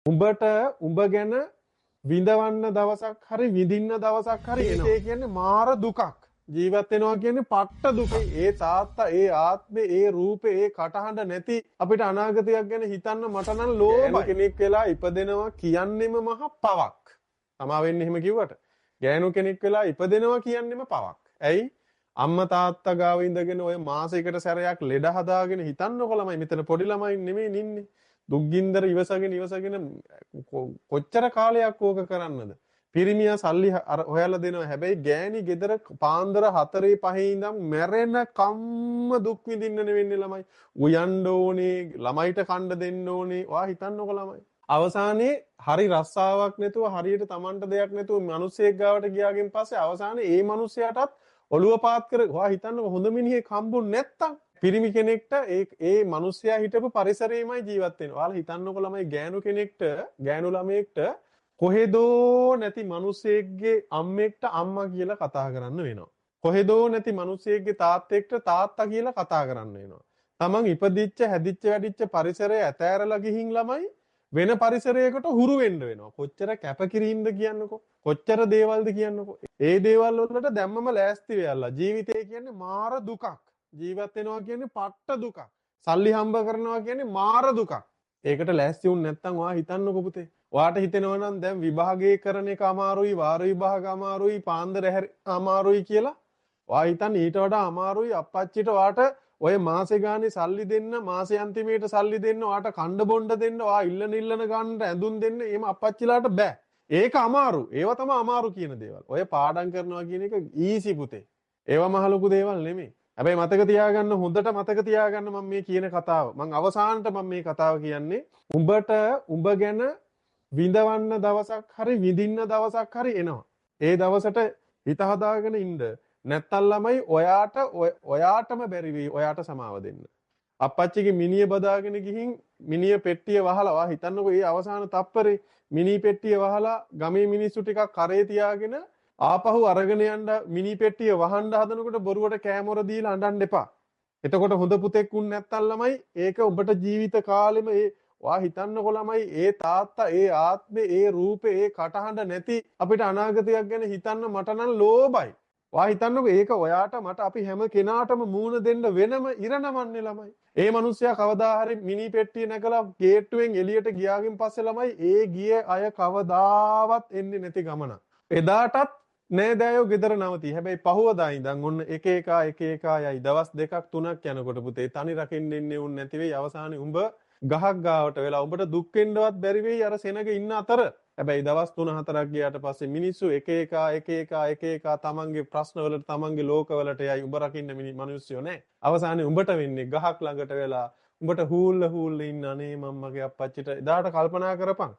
උඹට උඹ ගැන විඳවන්න දවසක් හරි විඳින්න දවසක් හරි එනවා. ඒ කියන්නේ මාර දුකක්. ජීවත් වෙනවා කියන්නේ පට්ට දුක. ඒ තාත්තා, ඒ ආත්මේ, ඒ රූපේ, ඒ කටහඬ නැති අපිට අනාගතයක් ගැන හිතන්න මට නම් ලෝභයි. කෙනෙක් වෙලා ඉපදෙනවා කියන්නෙම මහ පවක්. තමා වෙන්නේ එහෙම කිව්වට. ගෑනු කෙනෙක් වෙලා ඉපදෙනවා කියන්නෙම පවක්. ඇයි? අම්මා තාත්තා ගාව ඉඳගෙන ඔය මාසයකට සැරයක් ලෙඩ හදාගෙන හිතන්නකො ළමයි, මෙතන පොඩි ළමයි නෙමෙයි ඉන්නේ. දුක්ගින්දර ඉවසගෙන ඉවසගෙන කොච්චර කාලයක් ඕක කරන්නද? පිරිමියා සල්ලි අර හොයලා දෙනවා. හැබැයි ගෑණි ගෙදර පාන්දර 4 5 ඉඳන් මැරෙන කම්ම දුක් විඳින්න නෙවෙන්නේ ළමයි. උයන්න ඕනේ, ළමයිට කණ්ඩ දෙන්න ඕනේ. ඔයා හිතන්නකො ළමයි. අවසානයේ හරි රස්සාවක් නැතුව හරියට Tamanට දෙයක් නැතුව මිනිස්සෙක් ගාවට ගියාගෙන් පස්සේ අවසානයේ ඒ මිනිස්සයාටත් ඔළුව පාත් කර ඔයා හිතන්නකො හොඳ මිනිහෙක් හම්බුනේ නැත්තම් පිරිමි කෙනෙක්ට ඒ ඒ මිනිස්සයා හිටපු පරිසරයේමයි ජීවත් වෙන්නේ. ඔයාලා හිතන්නකො ළමයි, ගෑනු කෙනෙක්ට, ගෑනු ළමයෙක්ට කොහෙදෝ නැති මිනිස්සෙක්ගේ අම්මෙක්ට අම්මා කියලා කතා කරන්න වෙනවා. කොහෙදෝ නැති මිනිස්සෙක්ගේ තාත්තෙක්ට තාත්තා කියලා කතා කරන්න වෙනවා. තමන් ඉපදිච්ච හැදිච්ච වැඩිච්ච පරිසරය ඇතෑරලා ගිහින් ළමයි වෙන පරිසරයකට හුරු වෙන්න වෙනවා. කොච්චර කැපකිරීමද කියන්නකෝ. කොච්චර දේවල්ද කියන්නකෝ. ඒ දේවල් වලට දැම්මම ලෑස්ති වෙයල්ලා. ජීවිතය කියන්නේ මාර දුකක්. ජීවත් වෙනවා කියන්නේ පට්ට දුකක්. සල්ලි හම්බ කරනවා කියන්නේ මාර දුකක්. ඒකට ලෑස්ති වුණ නැත්නම් ඔයා හිතන්නකෝ පුතේ. ඔයාට හිතෙනවා නම් දැන් විභාගයේ කරන එක අමාරුයි, වාර විභාග අමාරුයි, පාන්දර ඇහැර අමාරුයි කියලා. ඔයා හිතන්නේ ඊට වඩා අමාරුයි අප්පච්චිට ඔයාට ඔය මාසේ ගානේ සල්ලි දෙන්න, මාසේ අන්තිමේට සල්ලි දෙන්න, ඔයාට කණ්ඩ බොණ්ඩ දෙන්න, ඔයා ඉල්ලන ඉල්ලන ගන්නට ඇඳුම් දෙන්න, එහෙම අප්පච්චිලාට බෑ. ඒක අමාරු. ඒවා තමයි අමාරු කියන දේවල්. ඔය පාඩම් කරනවා කියන එක ඊසි පුතේ. ඒවා මහ ලොකු දේවල් නෙමෙයි. හැබැයි මතක තියාගන්න, හොඳට මතක තියාගන්න මම මේ කියන කතාව. මං අවසානට මම මේ කතාව කියන්නේ උඹට උඹ ගැන විඳවන්න දවසක් හරි විඳින්න දවසක් හරි එනවා. ඒ දවසට හිත හදාගෙන ඉන්න. නැත්තම් ළමයි ඔයාට ඔයාටම බැරි වෙයි ඔයාට සමාව දෙන්න. අප්පච්චිගේ මිනිය බදාගෙන ගිහින් මිනිය පෙට්ටිය වහලා ඔයා හිතන්නකෝ ඒ අවසාන තප්පරේ මිනි පෙට්ටිය වහලා ගමේ මිනිස්සු ටිකක් කරේ තියාගෙන ආපහු අරගෙන යන්න මිනි පෙට්ටිය වහන්න හදනකොට බොරුවට කෑමොර දීලා අඬන්න එපා. එතකොට හොඳ පුතෙක් වුණ නැත්තම් ළමයි ඒක ඔබට ජීවිත කාලෙම ඒ ඔයා හිතන්නකො ළමයි, ඒ තාත්තා, ඒ ආත්මේ, ඒ රූපේ, ඒ කටහඬ නැති අපිට අනාගතයක් ගැන හිතන්න මට නම් ලෝභයි. ඔයා හිතන්නකො ඒක ඔයාට මට අපි හැම කෙනාටම මූණ දෙන්න වෙනම ඉරණමන්නේ ළමයි. ඒ මිනිස්සයා කවදා හරි මිනි පෙට්ටිය නැගලා ගේට්ටුවෙන් එළියට ගියාගෙන් පස්සේ ළමයි ඒ ගිය අය කවදාවත් එන්නේ නැති ගමන. එදාටත් නෑදෑයෝ ගෙදර නවතී. හැබැයි පහුවදා ඉඳන් ඔන්න එක එක එක එක යයි දවස් දෙකක් තුනක් යනකොට පුතේ තනි රකින්න එන්නේ උන් නැති වෙයි. අවසානයේ උඹ ගහක් ගාවට වෙලා උඹට දුක් වෙන්නවත් බැරි වෙයි අර සෙනග ඉන්න අතර. හැබැයි දවස් 3-4ක් ගියාට පස්සේ මිනිස්සු එක එක එක එක එක එක තමන්ගේ ප්‍රශ්න වලට තමන්ගේ ලෝක වලට යයි. උඹ රකින්න මිනිස්සුયો නෑ. අවසානයේ උඹට වෙන්නේ ගහක් ළඟට වෙලා උඹට හූල්ල හූල්ල ඉන්න, අනේ මං මගේ අප්පච්චිට එදාට කල්පනා කරපන්.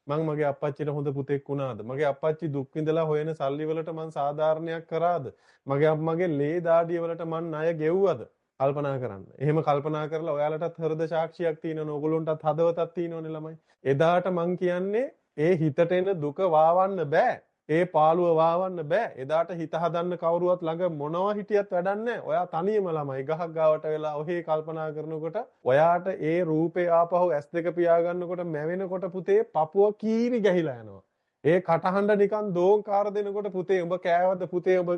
මං මගේ අප්පච්චිට හොඳ පුතෙක් වුණාද? මගේ අප්පච්චි දුක් විඳලා හොයන සල්ලි වලට මං සාධාරණයක් කරාද? මගේ අම්මගේ ලේ දාඩිය වලට මං ණය ගෙව්වද? කල්පනා කරන්න. එහෙම කල්පනා කරලා ඔයාලටත් හෘද සාක්ෂියක් තියෙනවනේ, ඔයගොල්ලන්ටත් හදවතක් තියෙනවනේ ළමයි. එදාට මං කියන්නේ ඒ හිතට එන දුක වාවන්න බෑ. ඒ පාළුව වාවන්න බෑ. එදාට හිත හදන්න කවුරුවත් ළඟ මොනවා හිටියත් වැඩක් නෑ. ඔයා තනියම ළමයි ගහක් ගාවට වෙලා ඔහේ කල්පනා කරනකොට ඔයාට ඒ රූපේ ආපහු ඇස් දෙක පියා ගන්නකොට මැවෙනකොට පුතේ පපුව කීරි ගැහිලා යනවා. ඒ කටහඬ නිකන් දෝංකාර දෙනකොට පුතේ උඹ කෑවද, පුතේ උඹ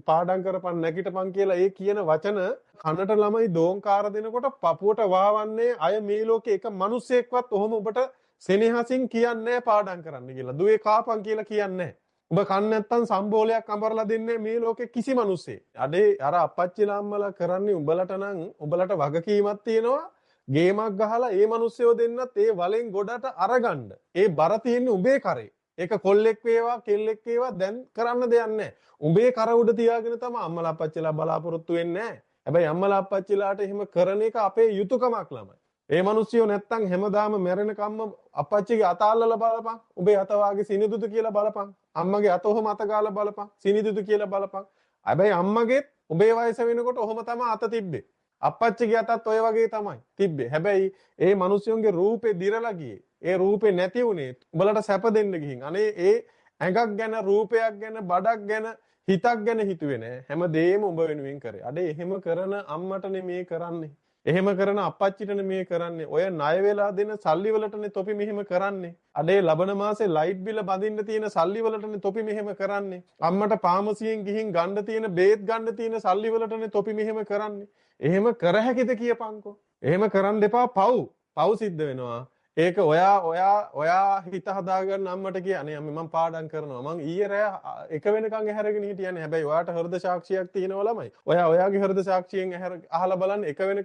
පාඩම් කරපන්, නැගිටපන් කියලා ඒ කියන වචන කනට ළමයි දෝංකාර දෙනකොට පපුවට වාවන්නේ අය මේ ලෝකේ එක මිනිස්සෙක්වත් ඔහොම උඹට සෙනෙහසින් කියන්නේ නෑ පාඩම් කරන්න කියලා. දුවේ කාපන් කියලා කියන්නේ නෑ. උඹ කන්න නැත්තම් සම්බෝලයක් අඹරලා දෙන්නේ මේ ලෝකේ කිසි මිනිස්සෙක්. අඩේ අර අප්පච්චිලා අම්මලා කරන්නේ උඹලට නම් උඹලට වගකීමක් තියෙනවා. ගේමක් ගහලා ඒ මිනිස්සයෝ දෙන්නත් ඒ වලෙන් ගොඩට අරගන්න. ඒ බර තියෙන්නේ උඹේ කරේ. ඒක කොල්ලෙක් වේවා කෙල්ලෙක් වේවා දැන් කරන්න දෙයක් නැහැ. උඹේ කර උඩ තියාගෙන තමයි අම්මලා අප්පච්චිලා බලාපොරොත්තු වෙන්නේ නැහැ. හැබැයි අම්මලා අප්පච්චිලාට එහෙම කරන එක අපේ යුතුයකමක් ළමයි. ඒ මිනිස්සුયો නැත්තම් හැමදාම මැරෙන කම්ම අප්පච්චිගේ අත අල්ලලා බලපන්. උඹේ අත වාගේ සිනිඳුද කියලා බලපන්. අම්මගේ අත ඔහොම අත ගාලා බලපන්. සිනිඳුද කියලා බලපන්. හැබැයි අම්මගේත් උඹේ වයස වෙනකොට ඔහොම තමයි අත තිබ්බේ. අප්පච්චිගේ අතත් ඔය වගේ තමයි තිබ්බේ. හැබැයි ඒ මිනිස්සුන්ගේ රූපේ දිරලා ගියේ. ඒ රූපේ නැති වුණේ උඹලට සැප දෙන්න ගිහින්. අනේ ඒ ඇඟක් ගැන, රූපයක් ගැන, බඩක් ගැන, හිතක් ගැන හිතුවේ නෑ. හැම දෙයක්ම උඹ වෙනුවෙන් කරේ. අඩේ එහෙම කරන අම්මටනේ මේ කරන්නේ. එහෙම කරන අප්පච්චිටනේ මේ කරන්නේ. ඔය ණය වෙලා දෙන සල්ලි වලටනේ තොපි මෙහෙම කරන්නේ. අඩේ ලබන මාසේ ලයිට් බිල බඳින්න තියෙන සල්ලි වලටනේ තොපි මෙහෙම කරන්නේ. අම්මට ෆාමසියෙන් ගිහින් ගන්න තියෙන බේත් ගන්න තියෙන සල්ලි වලටනේ තොපි මෙහෙම කරන්නේ. එහෙම කර හැකිද කියපන්කෝ. එහෙම කරන්න එපා, පව්. පව් සිද්ධ වෙනවා. ඒක ඔයා ඔයා ඔයා හිත හදාගන්න අම්මට කිය, අනේ අම්මේ මං පාඩම් කරනවා. මං ඊයේ රෑ එක වෙනකන් ඇහැරගෙන හිටියනේ. හැබැයි ඔයාට හෘද සාක්ෂියක් තියෙනවා ළමයි. ඔයා ඔයාගේ හෘද සාක්ෂියෙන් ඇහැර අහලා බලන්න එක වෙනකන්